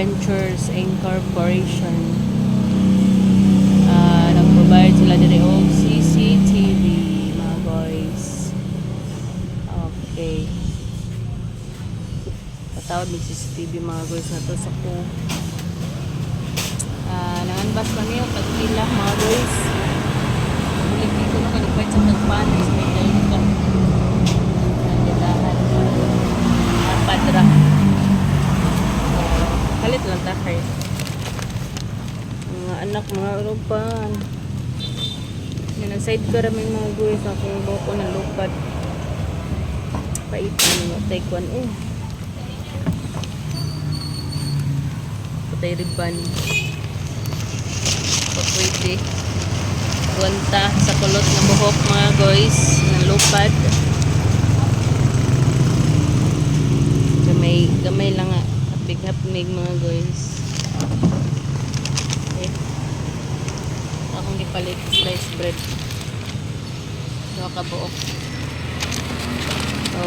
Ventures Incorporation. Nag-provide sila diri og CCTV, mga guys. Okay. Patawad mig CCTV, mga guys, na to sa ko. Nanganbas kami og tagpila, mga guys. Bulig dito no kay nagbayad sa tagpanis may dahil ka. Nandidahan. Padra. So, kalit lang ta kay mga anak, mga urupan. Yan, ang side ko rami, mga guys, akong buko na lupad. Paitan mo, take one eh. Patay riban. Pa pwede. Gwanta sa kulot ng buhok, mga guys, ng lupad. Gamay, gamay lang nga. Hapig-hapig, mga guys. Okay. Akong gipalit sliced bread. Duha ka buok. So,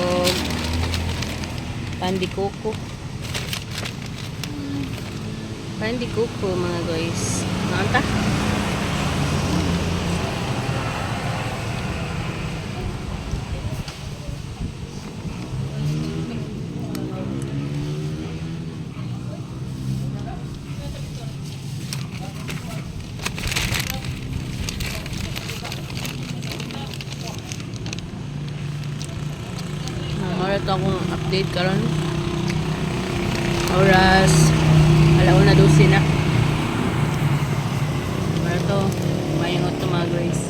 pan de coco. Pan de coco, mga guys. Naanta? Mara to akong update karon. Oras 1:12 na. Mara to, mayong to, mga guys.